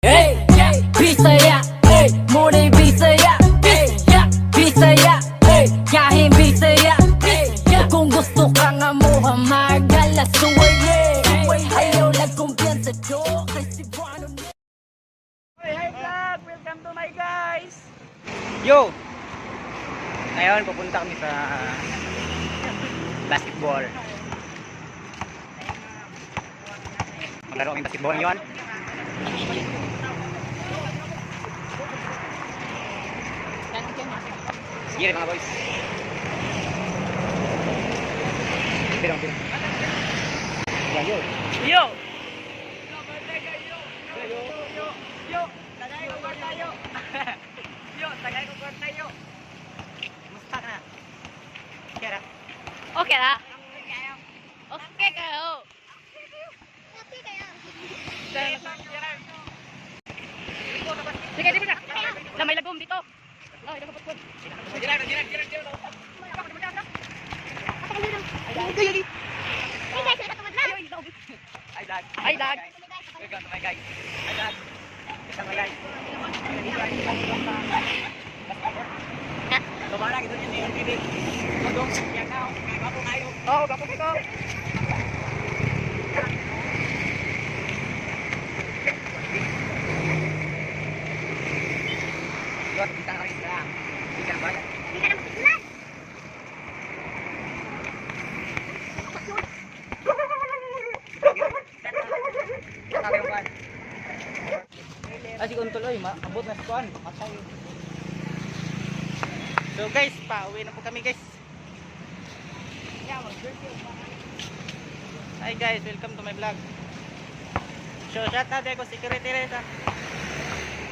Hey, Bisaya, hey, muni Bisaya, hey, Bisaya, hey, kahin Bisaya, hey. Kung gusto ka nga mo magala suway, hey. Ayaw lang kumpiyansa do, kay Cebuano. Hey, hi vlog! Welcome to my guys! Yo! Ngayon, pupunta kami sa basketball. Maglaro kami basketball ngayon. Sige mga boys. Pirang, pirang. Yo! Yo! Yo! Yo! Tagay ko kwarta yo! Yo! Tagay ko kwarta yo! Musta ka na? Kera? Okay ra. Okay kayo. Sige, dito na. Na may lagom dito. Oh, ito ko. Ay, dag! Ay, dag. Welcome to my guys. Ay, dag! Welcome to my guys. Tumara, ito yung TV. Dudong, yan na. Gapo kayo. Oh, gapo kayo! Yun, kita na kami sila. Kita na ba? Ah, si Untol, oy, maabot na si Kuan. Matay. So guys, pauwi na po kami, guys. Hi guys, welcome to my vlog. So shout out ko security rin sa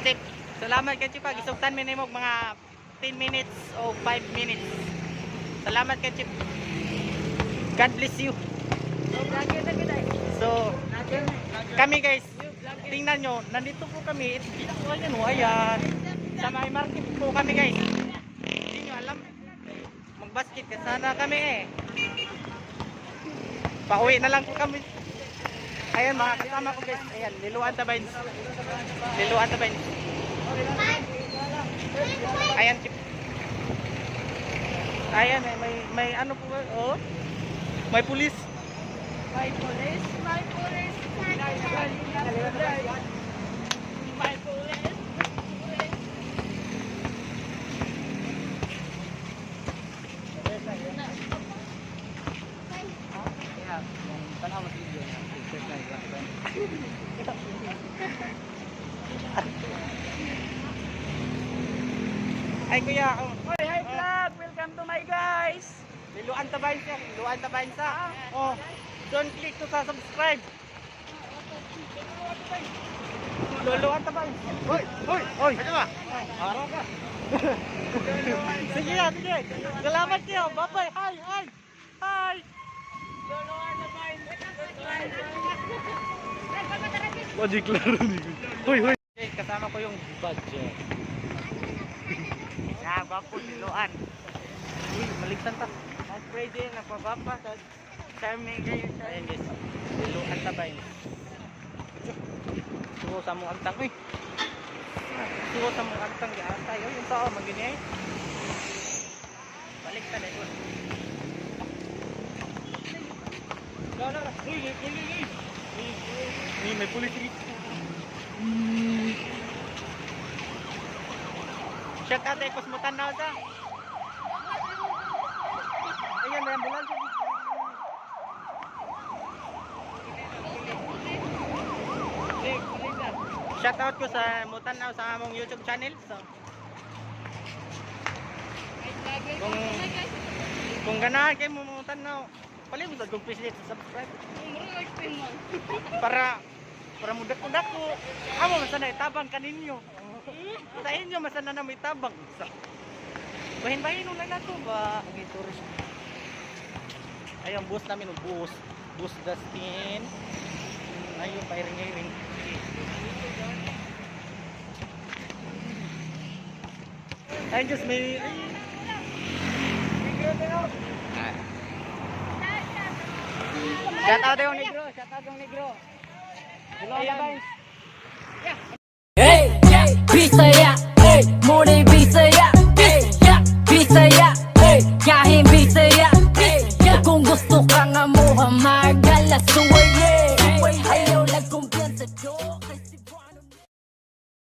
Chip. Salamat kay Chip, gisugtan mi nimo mga 10 minutes o 5 minutes. Salamat kay Chip. God bless you. So, kami guys, tingnan nyo, nandito po kami. Ito, ayan o, ayan. Sa may market po kami, guys. Hindi nyo alam. Magbasket ka sana kami eh. Pauwi na lang po kami. Ayan, mga kasama ko, guys. Ayan, Liluan Tabains. Liluan Tabains. Ayan, Chip. Ayan, may ano po, oh. May pulis. May police! May police! May police! Ay, kuya, oh. Hoy, hi vlog! Welcome to my guys! Liluan Tabains siya, Liluan Tabains sa. Oh, don't click to sa subscribe. Liluan Tabains. Hoy, hoy, hoy. Ano ba? Araw ka. Sige na, sige. Salamat kayo. Bye-bye. Hi, hi. Hi. Wadi klaro ni. Hoy, hoy. Okay, kasama ko yung budget. Ya, gwapo, Liloan. Uy, maligtan ta. Mas pwede, nagpapapa sa charming kayo. Ayan guys, Liluan Tabains. Suko sa mong agtang. Uy. Suko sa mong agtang giatay. Uy, yung tao magini ay. Balik ta dahil. Uy, may pulis, uy. Uy, may pulis dito. Shout out kay Kusmutan na sa. Ayan, may ambulance. Shout out ko sa Mutanaw sa among YouTube channel. So, kung ganahan kayo mo Mutanaw, palimot sa kong please subscribe para mudak-udak ko. Amo man sana itabang kaninyo. Sa inyo man sana na may tabang. Sa Bahin-bahin lang nato ba? Okay, tourist. Ay, ang bus namin, ang bus. Bus Dustin. Ayun, pairing-iring. Sige. Ay, Diyos, may... Ay. Shout out yung negro! Shout out yung negro! Ayan. Margala. Suway.